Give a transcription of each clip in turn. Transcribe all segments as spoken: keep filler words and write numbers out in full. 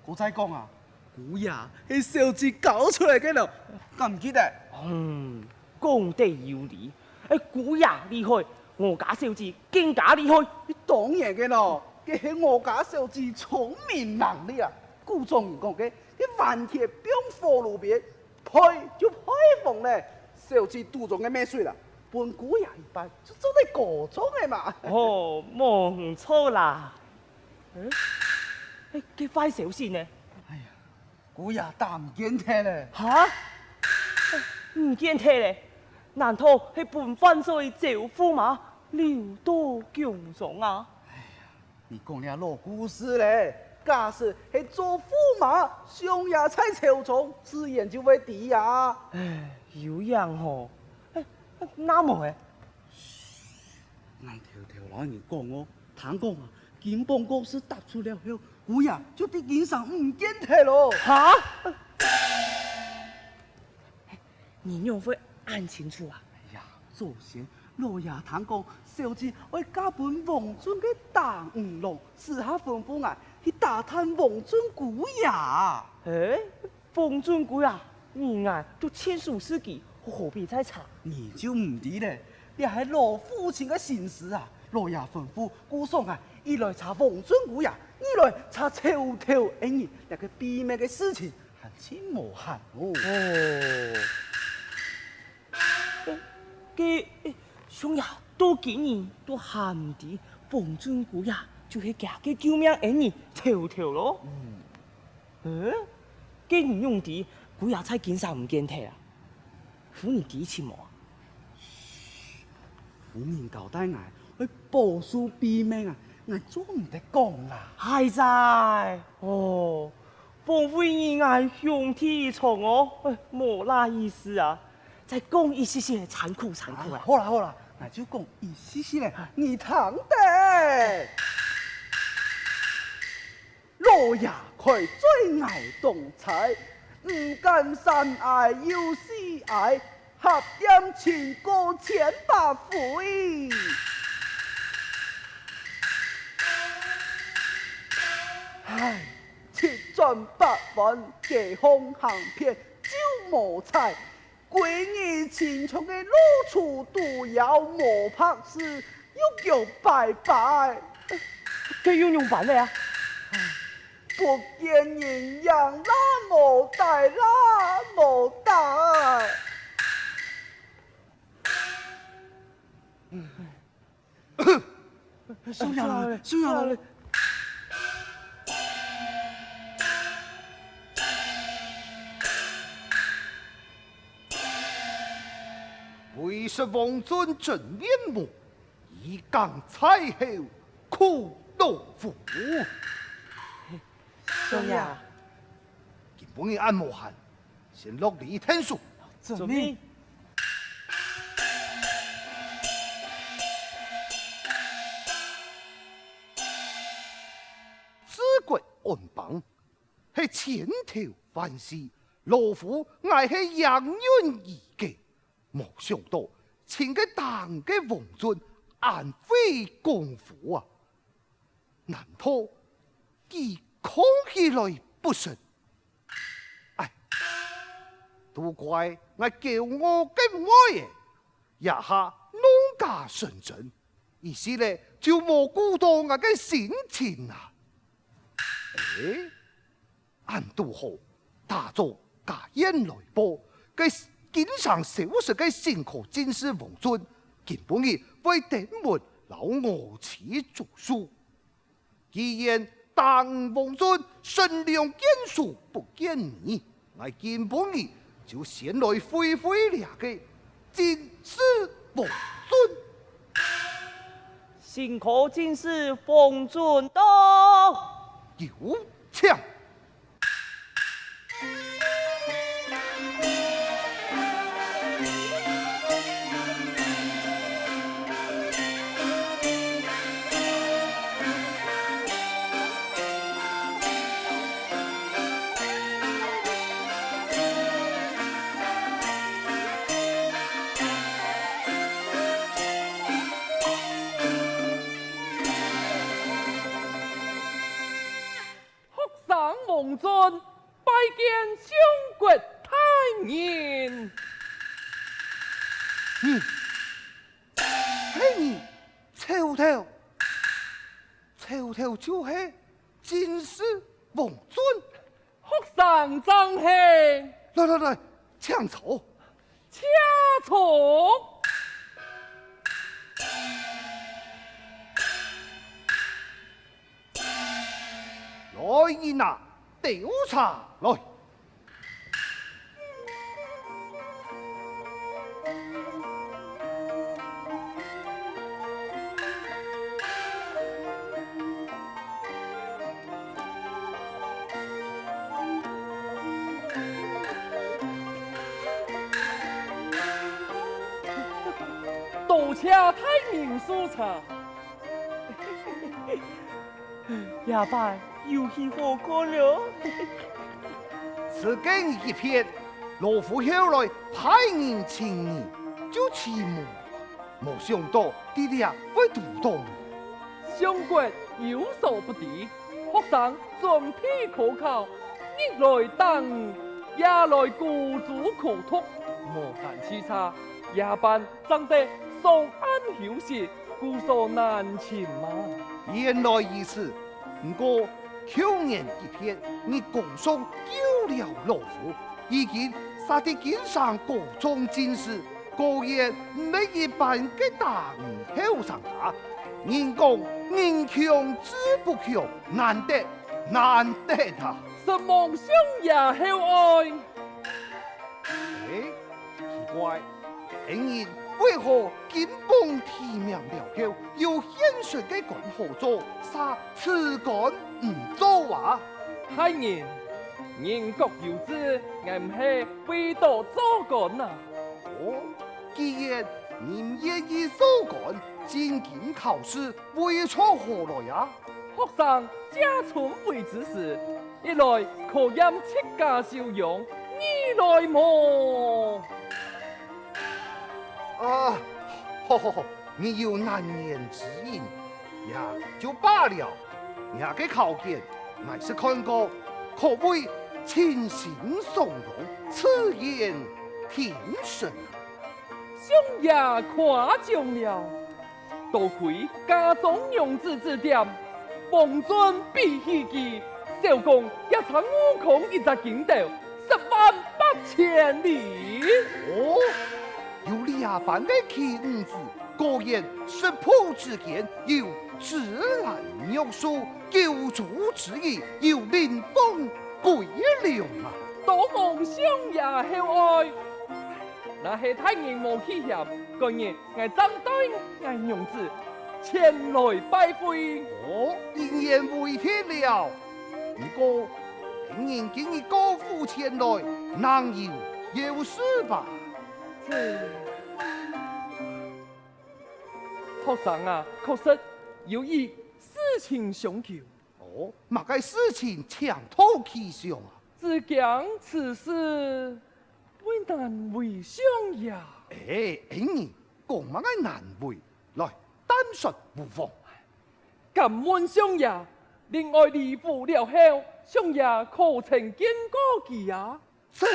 我再講啊，姑爺係小姐教出來个咯，敢毋記得？嗯，講得有理。哎，姑爺厲害，我家小姐更加厲害。當然个咯，佢係我家小姐聰明伶俐啊。古早人講个，佢番茄放火爐邊， 焙就焙黃了，燒至肚中个墨水啦，分姑爺一拜就做得過狀个嘛。哦，無毋著啦。嗯，哎，該壞消息呢？哎呀，姑爺打毋見忒了。哈？毋見忒了？難道係分犯罪走火馬溜到宮中啊？ 你講這老故事咧，假使係做駙馬，相爺在朝中，自然就會知啊。唉，有影吼。唉，那無誒？𠊎偷偷摎你講哦，聽講啊，金榜國師答出了後，姑爺就在京城毋見忒咯。哈？ 你仰會恁清楚啊？哎呀，早先老爺聽講，小姐愛嫁分王俊个打五郎，私下吩咐𠊎去打探王俊姑爺。誒，王俊姑爺，你𠊎都盡熟事佢，何必再查？你就毋知咧，這係老夫人个心思啊！老爺吩咐，故所𠊎一來查王俊姑爺，二來查朝頭恩人這个秘密个事情， 還盡無閒哦。哦，該，該，相爺到今日都還毋知，王俊姑爺就係厥个救命恩人頭頭咯。嗯，該你仰知，姑爺在京城毋見忒啊？夫人知情無啊？ 夫人交代𠊎，愛保守秘密啊，𠊎做毋得講啦。係哉，哦，枉費你𠊎兄弟長哦，無罅意思啊，再講一息息，殘酷殘酷啊！好啦好啦，𠊎就講一息息咧，你聽得。 老爺開嘴𠊎當猜，毋敢三挨又四挨，合點情過千百回。唉，七轉八彎，街坊行遍就無彩， 歸日親像个老鼠，都要無白事，又叫拜拜。該又仰般呢啊？不見人影，罅無帶，罅無帶。嗯。 收下了，收下了。為識王俊真面目，以降在後，苦老夫。相爺。今晡日恁無閒， 先落禮𢯭手。遵命。治國安邦，係千頭萬緒，老夫𠊎係仰忍已久，無想到，尋个當个王俊，恁費功夫啊！ 難道佢囥起來不成？唉，都怪𠊎驕傲个妹仔，這下弄假成真，一時仔就無顧到𠊎个心情啊！誒， 恁堵好，打早家燕來報，該經常消失个新科進士王俊，今晡日會登門摎我妻祝壽。既然打五王俊，身量懸殊不見你，𠊎今晡日就先來會會這个 進士王俊。新科進士王俊到。有請。王俊，拜見相國大人。嗯，嘿，你，臭頭，臭頭就係進士王俊。 學生正係。來來來，請坐。請坐。來，你拿，倒茶來。 多謝大人賜茶。 這擺遊戲好看了。自家一片，老夫後來派人尋你，就尋無，無想到在這會堵著你。相國有所不知，學生準備科考，日來打魚，夜來孤注苦讀，無閒洎杈，夜半 正得上岸休息，故所難尋嘛。原來如此，毋過舊年一片，你功上救了老夫，如今煞得今上高中進士，果然毋係一般个打魚後生家。人講人強志不強，難得，難得啊！承蒙相爺厚愛。 哎，奇怪，恩人為何金榜題名了後，有現成个官好做，煞自家毋做啊？大人，人各有志，𠊎毋係為著做官啊。哦，既然你毋願意做官，進京考試為著何來啊？ 學生借春闱之時，一來考驗自家修養，二來無……啊，好好好，你有難言之隱，也就罷了。若个考卷，𠊎識看過，可謂清新爽朗，自然天成。相爺誇獎了。 多虧家中娘子指點，王俊比起佢，小公也差悟空一隻筋斗，十萬八千里。哦，有這般个奇女子，果然識譜之間有芝蘭玉樹，九族之語有靈鳳歸龍啊！多蒙相爺厚愛。 若係大人無棄嫌，該日𠊎正帶𠊎娘子前來拜會。哦，一言為定了。毋過，恩人今日過府前來，另有要事吧？學生啊，確實有一事情相求。哦，麼个事情請吐氣上啊？只驚此事 為難為相爺。哎，恩人，講麼个難為？來，單說無妨。敢問相爺，令愛李府了後，相爺可曾見過佢啊？這……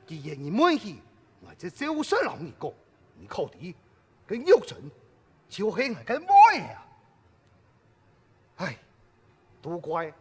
既然你問起，𠊎就照實摎你講，你可知，該玉珍就係𠊎个妹仔啊！ 唉，都怪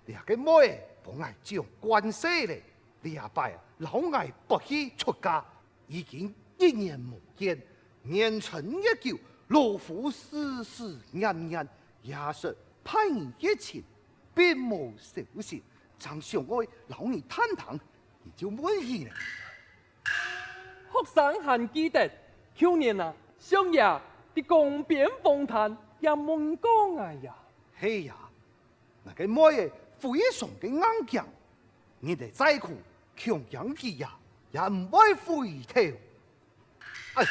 這个妹仔幫𠊎掌慣勢咧，這擺摎𠊎拔去出家，已經一年無見，年春月久，老夫思思念念，夜時派你熱情，並無消息，正想愛摎你探聽，你就問起咧。 學生還記得，舊年啊，相爺在江邊訪談也問過𠊎呀。係呀，𠊎个妹仔非常个硬頸，日仔再苦，強強佢呀，也毋會回頭。哎，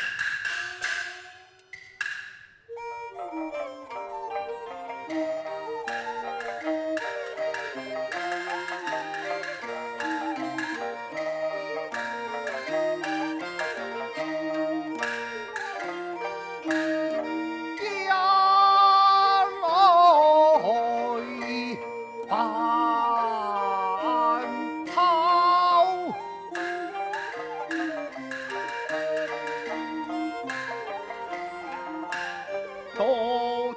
到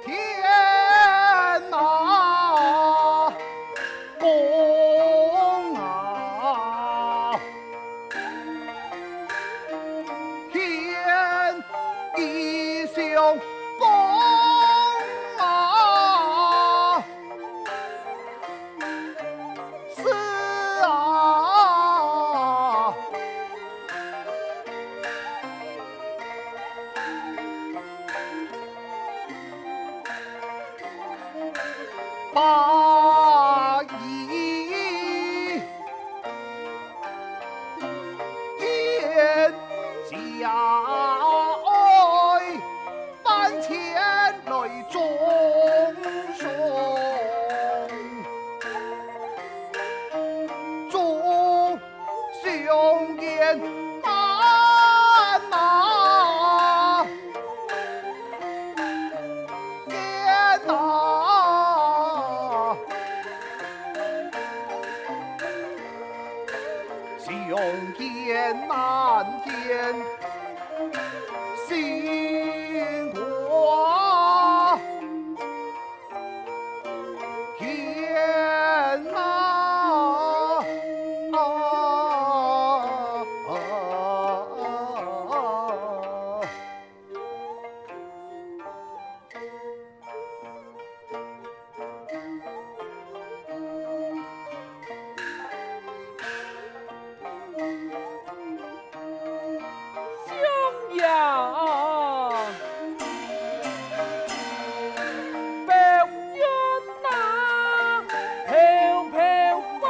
天啊，公啊，天地相公啊，是啊。 把一言家哀万千来中送。祝 相见难啊，见啊，相见难见，心肝 天啊！相爷，表冤哪，飘飘花。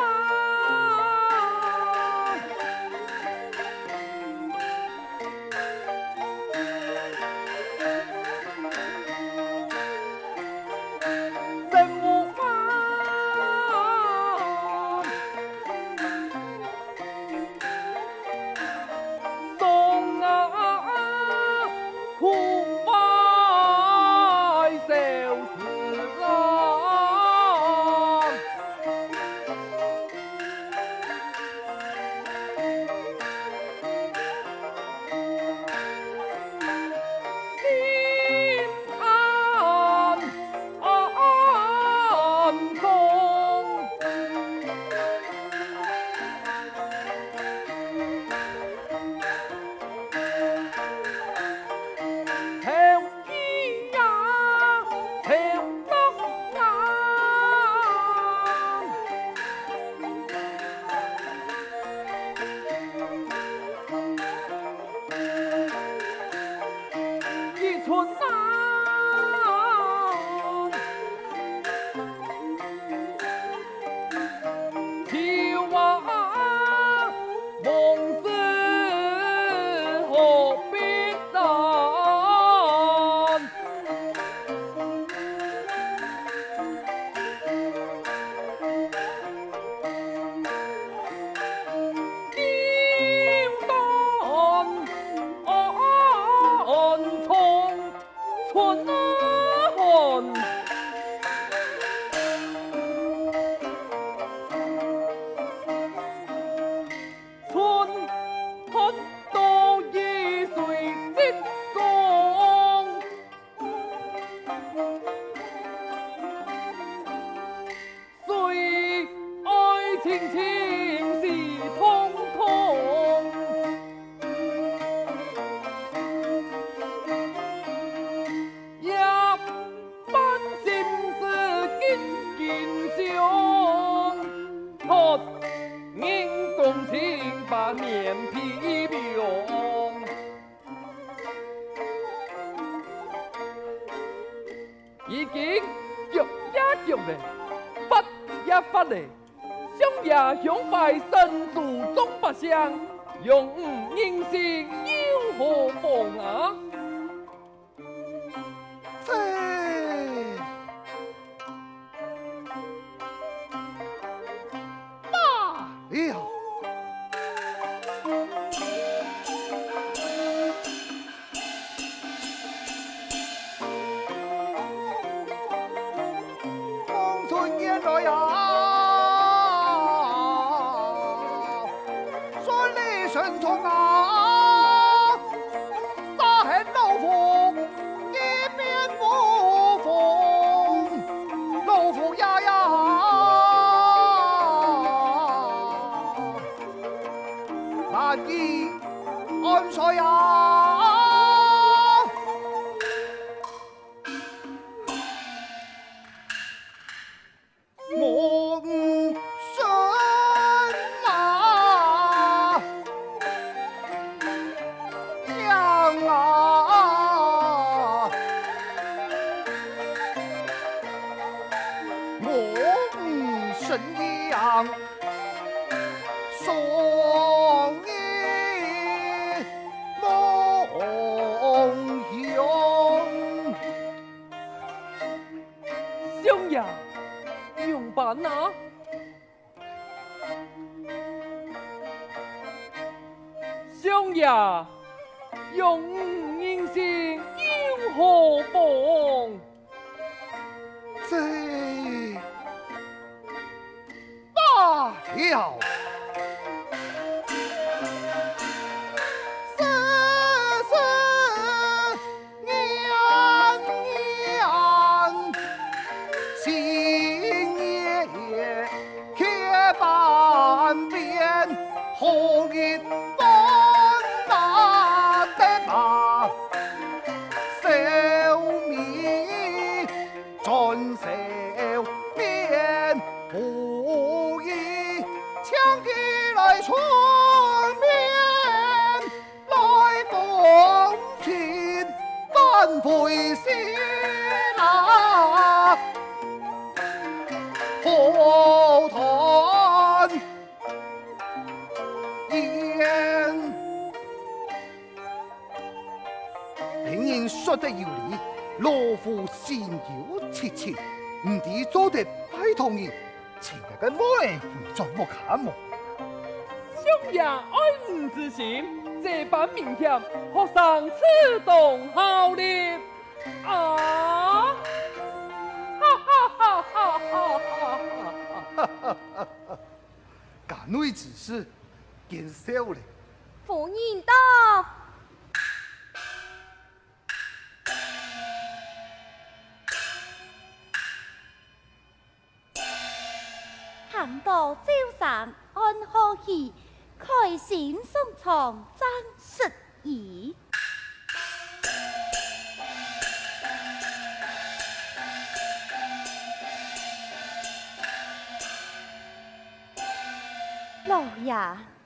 已經腳也腳咧，發也發咧，相爺胸懷神州眾百姓，養女人心又何妨啊？這 罷了。望春燕來啊，順理成章啊，殺忒老夫，一片烏啊，用你人心又何妨？这罢了。 年年，新年也贴半边，红日半打得把，笑眉转笑面，无意抢起来春眠。 来恭亲，万岁喜啦，贺团圆。恩人说得有理，老夫心有戚戚，毋知做得拜托你，请个妹妹回转屋下么？ 兄爷爱女之心，这般明显，学生自当效力。啊！哈哈哈哈哈哈！家内之事，见笑了。夫人到。 行到朝晨安好喜，开心送床正适宜。老爷。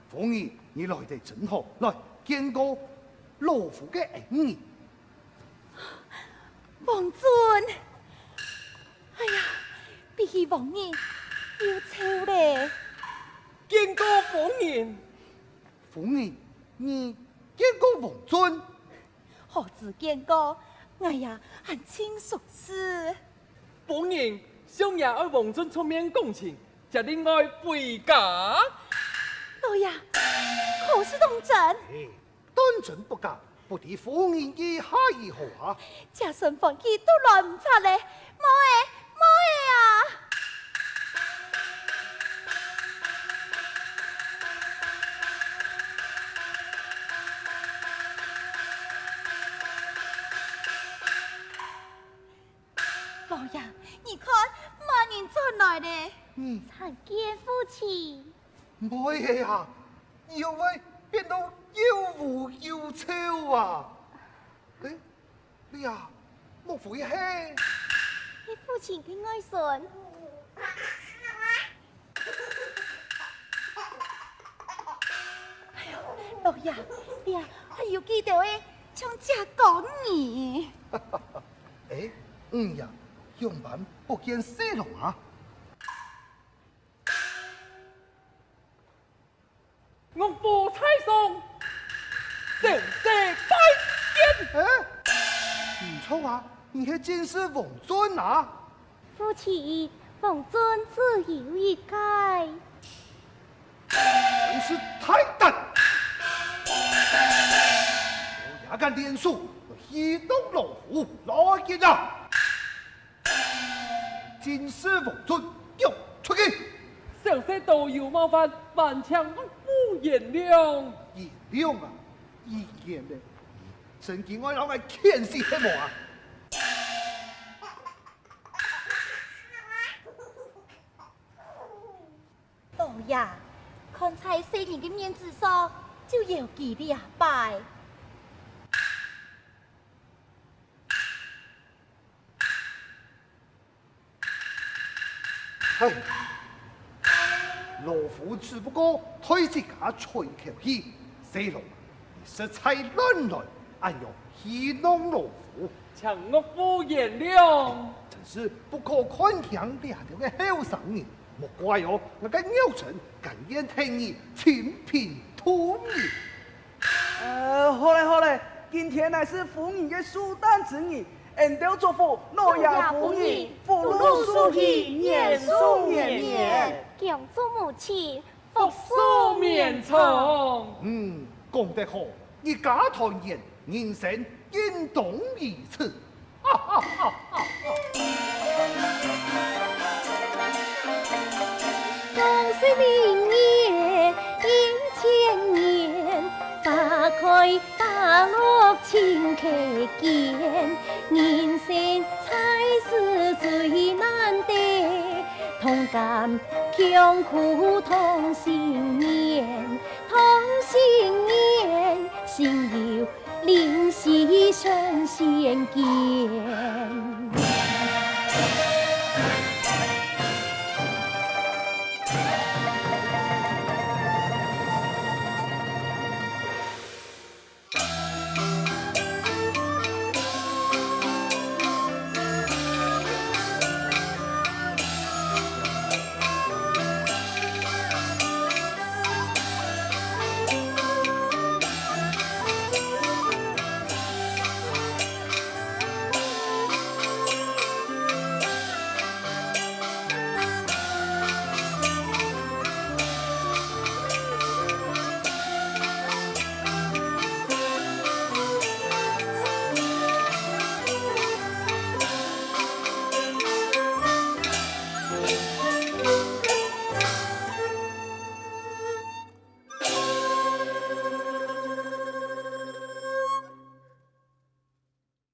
夫人，你来得正好，来，见过老夫个恩人。 王尊，哎呀，比起往日又丑咧。见过夫人。夫人，你见过王尊？何止见过，𠊎也还真熟识。夫人，相爷爱王尊出面讲情，决定爱回家。老爷，可是当真？哎， 当真不假，不知夫人意下如何啊？姐孙欢喜都来毋掣咧，妹仔，妹仔啊！老爷，你看，媒人转來咧。嗯。参见父亲。 妹仔啊，你又會變到又烏又醜啊！哎，你啊，莫非係？係父親个外孫。哎喲，老爺，你啊，還有幾條个像姐講呢。哎，你啊，仰般不見細郎啊？ 岳父在上，小婿拜見。哎，毋著啊，你係進士王俊啊？父親，王俊只有一個。真是大膽！你也敢聯手戲弄老夫，來人啊！ 進士王俊，逐出去！小婿多有冒犯，還請岳父原諒。原諒啊，已然咧，你真經愛摎𠊎譴死係無啊？老爺，看在細人个面子上，就饒佢這擺。 唉，老夫只不過代自家吹口氣，細郎，你實在亂來，恁樣戲弄老夫。請岳父原諒。真是不可看輕這兜个後生人，莫怪哦，𠊎个玉宸甘願替你清貧度民。 呃，好咧，好咧，今天乃是夫人个壽誕之日，俺兜祝福老爺夫人福祿壽喜，延壽綿年。恭祝母親福壽綿長。嗯，講得好，一家團圓，人生應當如此。哈哈哈哈哈！恭喜明年迎千年，花開花落盡開見，人生在世最難得，同甘共苦同心願，同心願，心有 靈犀神仙見。